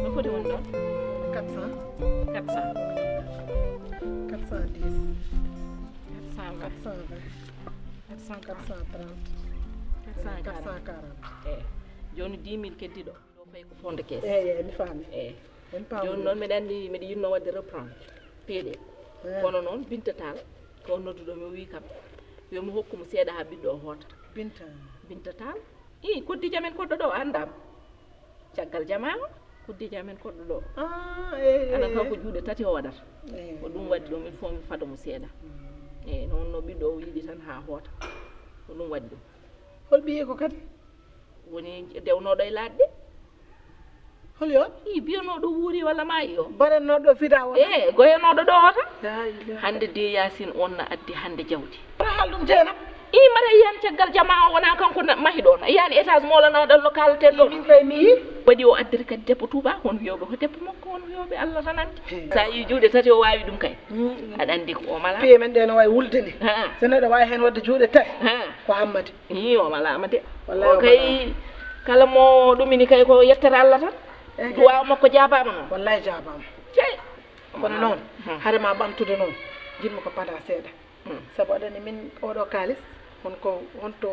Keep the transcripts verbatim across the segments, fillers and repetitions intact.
No foti won ɗon? Quatre cents. Quatre cents. Quatre cent dix. Quatre cent vingt. Quatre cent vingt. Quatre cent quarante. Quatre cent quarante. Quatre cent quarante. Eyi. Jooni dix mille keddiiɗo. Ɗo fayi ko fonde kees. Eyi, eyi, mi faami. Eyi. En paam. Jooni noon mbeɗa anndi mbeɗa yiɗno waɗde reprendre peeɗe. Eyi. Kono noon Binta Tall ko nodduɗo mi, o wii kam yo mi hokku mo seeɗa haa ɓiɗɗo o hoota. Binta. Binta Tall. Ii, koddiijo amen koɗɗo ɗo anndaama. Caggal jamaa o, koddiijo amen koɗɗo ɗo. Ah, eyi, eyi. Aɗa anndi ko juuɗe tati o waɗata. Eyi. Ko ɗum waɗi ɗo min fof mi fado mo seeɗa. Mm. Eyi, noon no ɓiɗɗo o yiɗi tan haa hoota. Ko ɗum waɗi ɗum. Hol ɓiye ko kadi? Woni dewnooɗo e laaɗde. Holi on? Ii, biyanooɗo wuuri walla maayi o. Baɗannooɗo fidaa o. Ee, goyanooɗo ɗo o tan. Laa ilaaha. Hannde de Yaasin on na addi hannde jawdi. Wona haal ɗum jeena. Ii, mara yiyan caggal jamaa o wonaa kanko na-, mahi ɗo na. Yiyan étage moolanaaɗo local ten ɗon. Min kay mi yii. Waɗi o addiri kadi debbo Tuuba, won wiyooɓe ko debbo makko, won wiyooɓe Allah tan anndi. He. So a yii juuɗe tati o waawi ɗum kay. Mm. Aɗa anndi ko o mala. Piye men ɗe no wayi wulde ni. Ha. So neɗɗo waawi heen waɗde juuɗe tati. Ha. Ko hammadi. Ii, o malaama de. Wallaay o kay, o malaama. Kala mo ɗumini kay ko yettere Allah tan. Ehe. Duwaaw makko jaabaama noon. Wallaay jaabaama. Cey. Kono noon, hmm, hare ma ɓamtude noon, njiɗmi ko pada seeɗa. Hmm. Sabu aɗa anndi min oɗo kaalis, won ko, won to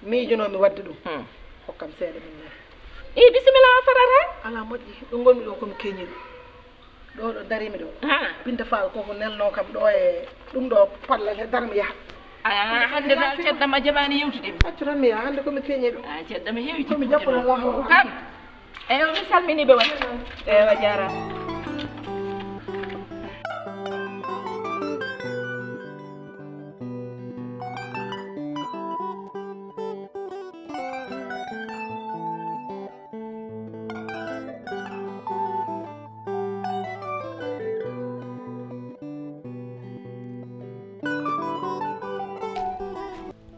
miijunoomi waɗde ɗum. Hmm. Hokkam seeɗa min nana. Ii, bisimilla, o farata? Alaa moƴƴi, ɗo ngonmi ɗo ko mi keñiiɗo. Ɗo, ɗo darimi ɗo. Ha. Binta Fall koko nelno kam ɗo e ɗum ɗo pallal he dara mi yaha. Ah, hannde dal ceddam a jaɓaani yewtude mi. Accu tan mi yaha, hannde ko mi keñiiɗo. Ah, ceddam heewi. Ko mi jappude Allah. Kam. Eyo, mi salmini ɓe waɗi. Eyo, a jaaraama.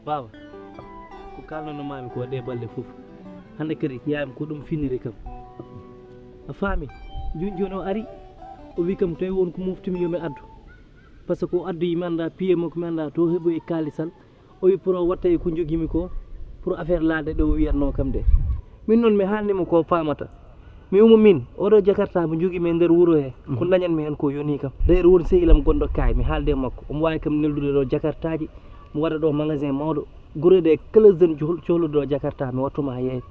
Baaba, ko kaalnono maami ko ɗee balɗe fof, hannde kadi yaayam ko ɗum finiri kam. A faami? Jooni jooni o ari, o wii kam tawi won ko moftumi yo mi addu. Par ce que o addoyi mi anndaa piye makko, mi anndaa to heɓoyi kaalisal. O wi pour o watta e ko njogimi ko, pour affaire laaɗe ɗe o wiyatno kam ɗe. Min noon mi haalni mo ko faamata. Mi wimo min, oɗo Jakarta mo njogimi e nder wuro he, ko dañanmi heen ko yoni kam. Reer won sehilam gonɗo kaay, mi haalde e makko. Omo waawi kam neldude ɗo Jakartaaji, mo waɗa ɗo magasin mawɗo. Gureede e kala jeune cohl-, cohluɗo ɗo Jakarta, mi wattuma haa yeeya.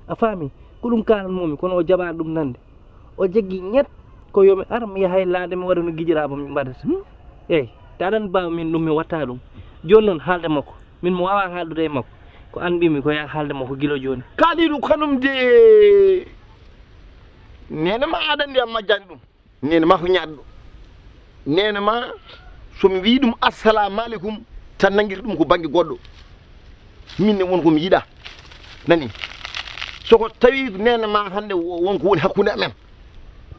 A faami? Ko ɗum kaalanmomi, kono o jaɓaani ɗum nande. O jaggi ñet ko yo mi ar mi yaha e laaɗe mi waɗa no gijiraaɓe mi mbaɗata. Hmm? Eey, ta aɗan baawa min ɗum mi watta ɗum. Jooni noon haalde makko. Min mi waawaa haaldude e makko. Ko aan mbimi ko yaa haalde makko gila jooni. Kaalidu kanum de neene ma aɗa anndi a majjani ɗum. Neene ma ko ñaaɗɗo. Neene ma so mi wii ɗum assalamu aleykum tan nanngir ɗum ko bannge goɗɗo. Min ne won ko mi yiɗa. Nani? So ko tawi neene ma hannde wo-, won ko woni hakkunde amen.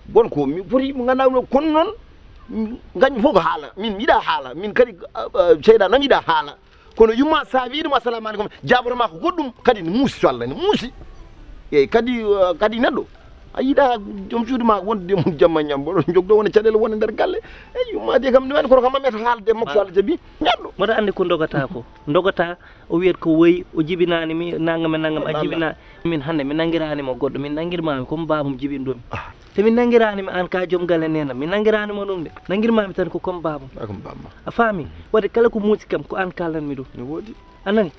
Bon ko mi foti mo ngannduɗaa ɗum kono noon ngañ fof ko haala. Min mi yiɗa haala. Min kadi, ah, ah, seyɗan am yiɗa haala. Kono yumma sa wii ɗum assalamu aleykum, jaaboto ma ko goɗɗum, kadi ne muusi so Allah ne muusi. Eey, kadi, uh, kadi neɗɗo, a yiɗa joom suudu ma wonde mum jamma ñam, mboɗo jogdo wona caɗeele wona nder galle. Eey, yumma de kam ne wani kono kam mameta haalde makko so Allah jaɓi, neɗɗo. Mboɗo anndi ko ndogata ko. Ndogata, o wiyat ko woyi, o jibinaani mi, nangam e nangam, a jibina. Min hannde mi nanngiraani mo goɗɗo, min nanngirma mi comme baabum jibinɗo mi. Ah. So mi nanngiraani ma aan ka joom galle neene am, mi nanngiraani ma ɗum de. Nanngirma mi tan ko comme baabam. Ah, comme baabam. A faami? Waɗde kala ko muusi kam, ko aan kaalanmi ɗum. No woodi. A nani?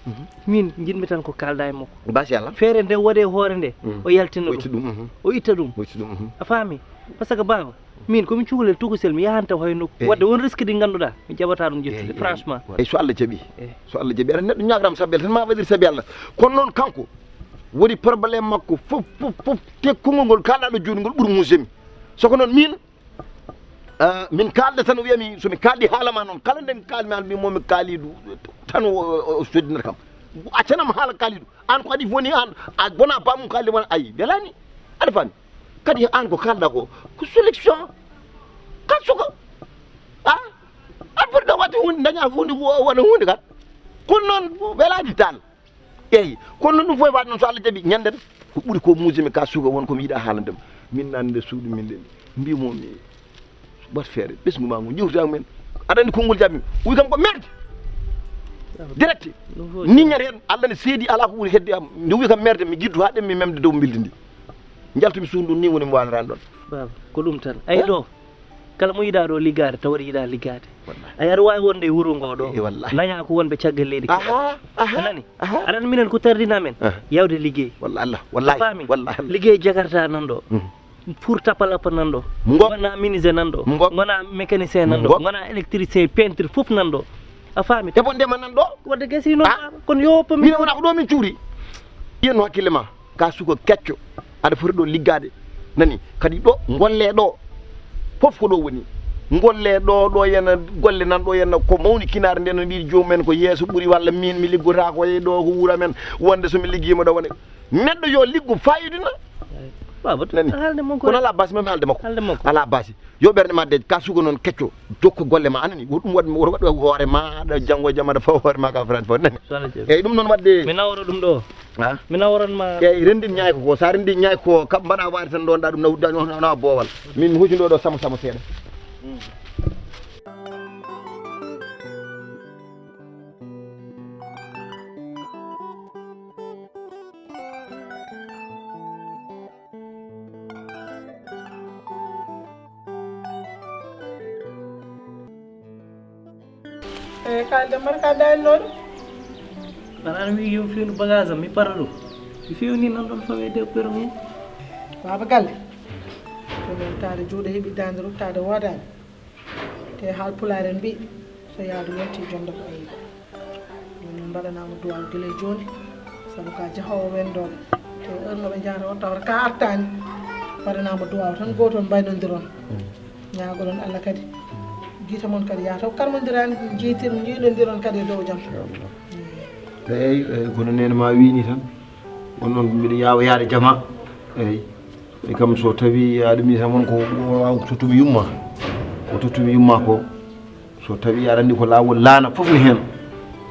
Min njiɗmi tan ko kaalda e makko. Basi Allah. Feere nde waɗe hoore nde, o yaltina ɗum. O itta ɗum. O itta ɗum. A faami? Par ce que baaba, min komi cukalel tokosel, mi yahan taw hay nokku. Wadde won risque ɗi ngannduɗaa mi jaɓata ɗum ƴettude, franchement. Eyi, so Allah jaɓi. So Allah jaɓi, aɗa neɗɗo ñaaganaama sabi Allah, tan ma waɗir sabi Allah. Kono noon kanko, woni problème makko fof, fof, fof, te konngol ngol kaalɗaa ɗo jooni ngol ɓuri muusemi. So ko noon min, Ah, min kaalda tan, o wiyami, so mi kaaldi haala ma noon, kala nde kaalmi haala, mbimi mo mi kaalidu tan, o, o, o soddinata kam. Accanam haala kaalidu. An ko adi woni an, a bona bamum kaaldi wona ayi, welani. Aɗa faami? Kadi an ko kaalɗa ko, ko solution. Kan suka. Ah? Aɗa foti ɗo waɗde hunde, daña hunde, wo-, wona hunde kan. Kono noon, welani tan. Eyi, kono ɗum fof waɗi noon, so Allah jaɓi, ñande ko ɓuri ko muusemi ka suka won ko mi yiɗa haalande ma. Min nani nder suudu min nde mbimo mi wat feere ɓesngu ma ngu jewtida men. Aɗa anndi konngol jaɓmi. Wi kam ko merde. Direct. Ni ñande hen Allah ne seedi ala ko ɓuri hedde am. Nde wi kam merde mi jiddu ha ɗen mi memde dow mbildi ndi. Jaltumi suudu ndun ni woni mi wanirani ɗon. Baba, ko ɗum tan. Ayi ɗo. Kala mo yiɗaa ɗo liggaade, tawa aɗa yiɗaa liggaade. Wallahi. Ay, aɗa waawi wonde e wuro ngoo ɗoo. Eh, wallahi. Lañaa ko wonɓe caggal leydi kala. Aha, aha, a nani? Aha. Aɗa anndi minen ko tardinaa men? Aha. Yawde liggey. Wallahi, Allah, wallahi, a faami? Wallahi, Allah. Liggey jakarta nan ɗoo. Mhm. Pour tapalapa nan ɗoo. Mo ngo- Ngonaa menuisier nan ɗoo. Mo ngo- Ngonaa mécanicien nan ɗoo. Mo ngo- Ngonaa électricien, peintre, fof nan ɗoo. A faami? E bonde ma nan ɗoo. Wadde gasi noon. Ah. Kono yo woppa min. Minen wona ko ɗo min cuuri. Yiyanno hakkille ma. Ka suka kecco, aɗa foti ɗo liggaade. Nani? Kadi ɗo, ngolle ɗo. Fof ko ɗo woni. Ngolle ɗo, ɗo yana golle nan ɗo yana ko mawni kinaare nde no mbiɗi joomum en ko yeeso ɓuri walla min mi liggotaako e ɗo ko wuro men. Wonde so mi liggiima ɗo wone. Neɗɗo yo liggo fayidina. Baba, nani? Haalde makko. Kono ala basi, mami haalde makko. Haalde makko. Ala basi. Yo ɓernde ma deej, ka suka noon kecco, jokko golle ma, anani, wo ɗum waɗ-, woto waɗ hoore ma, aɗa janngo e jam, aɗa fawa hoore ma ka France fof, nani? So Allah jaɓi. Eyyi, ɗum noon waɗde. Mi nawora ɗum ɗo. Ha? Mi naworan ma. Eyyi, renndin ñaay ko, ko, sa renndin ñaay ko, kam mbaɗa waade tan ɗon ɗa ɗum nawduɗa, no, no, no boowal. Min mi hucci ɗo ɗo samo, samo seeɗa. E kaalde mbar ka daynoɗo. Aɗa an wi yo fewnu bagage am, mi para ɗum. Mi fewni nan ɗon fawe de pero mum. Baba Galle. Ko weltaade juuɗe heɓi daande ruttaade woodaani. Te haal pulaar en mbi, so yaadu yonti jonde ko ayi. Ɗum noon mbaɗanaama duwaaw gila e jooni, sabu ka jahoowo wenndooɓe. Te heure mo ɓe njahata o tawata ka artaani, mbaɗanaama duwaaw tan gootol mbaynondiron. Ñaagoɗon Allah kadi, gite mon kadi yahata o karmondirani, jeytir-, njiilondiron kadi e dow jam. Inchallah. Eyi, eyi, kono neene ma wiini tan. Won noon mbiɗa yaawa yaade jama. Eyi. E kam so tawi aɗa misa mon ko, ko tottumi yumma. Ko tottumi yumma ko. So tawi aɗa anndi ko laawol laana fof ne heen.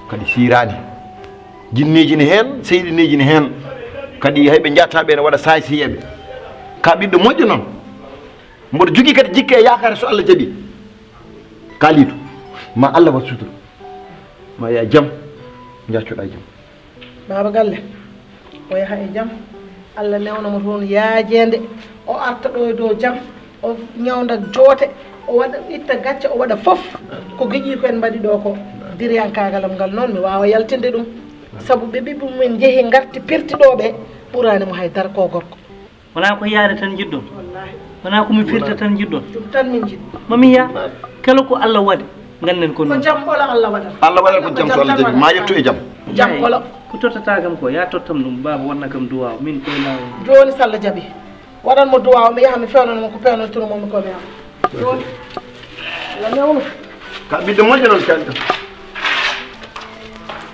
Kadi siiraani. Jinneeji ne heen, seyɗineeji ne heen. Kadi hay ɓe njatta ɓe ne waɗa saay siyeɓe. Ka ɓiɗɗo moƴƴo noon. Mboɗo jogii kadi jikke e yaakaare so Allah jaɓi. Kaalidu. Ma Allah wat sutura. Ma yaa jam. Njaccoɗaa jam. Baaba Galle, o yaha e jam. Allah newna mo toon yaajeende. O arta ɗo e dow jam. O ñawnda joote. O waɗa, itta gacce, o waɗa fof. Ko giƴii ko en mbaɗi ɗo ko. Diriyankaagal am ngal noon, mi waawa yaltinde ɗum. Sabu ɓe ɓiɓɓe mumen njehi, ngarti, pirti ɗo ɓe. Ɓuraani mo hay dara ko gorko. Wonaa ko yaade tan njiɗɗon. Wallaahi. Wonaa ko mi firta tan njiɗɗon. Ɗum tan min njiɗi. Mami yaa, kala ko Allah waɗi, ngannden ko noon. Ko jam ɓolo Allah waɗata. Allah waɗata ko jam, so Allah jaɓi, ma yettu e jam. Jam ɓolo. Ko tottata kam ko, yaa tottam ɗum, baaba, waɗna kam duwaaw, min koye laawol. Jooni so Allah jaɓi, waɗan mo duwaaw, mi yaha mi fewnana mo ko pewnantuno mo mi ko mi am. Jooni. Allah newnu. Ka ɓiɗɗo moƴƴo noon, kadi.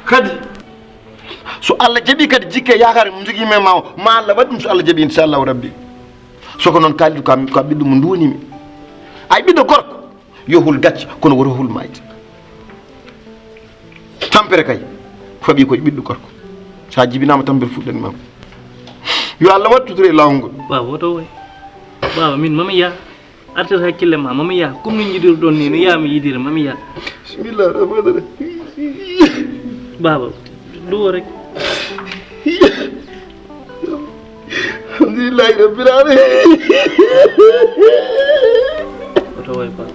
Kadi. So Allah jaɓi kadi jikke yaakaare mo jogii men ma o, ma Allah waɗ ɗum so Allah jaɓi, inchallahu rabbi. So ko noon Kalidou ka, ka ɓiɗɗo mo nduwaniimi. Ay ɓiɗɗo gorko, yo hul gacce, kono woto hul mayde. Tampere kay, faɓi ko e ɓiɗɗo gorko. Sa jibinaama tampere fuɗɗani ma. Yo Allah waɗ tutura e laawol ngol. Baaba, woto woy. Baaba, min mami yaa. Artir hakkille ma, mami yaa, comme no njiɗirɗon ni, no yaa mi yiɗira, mami yaa. Bismillah rahmani rahim. Baaba, duwo rek. Alhamdulillahi rabbil alamin. Oto woy, baaba.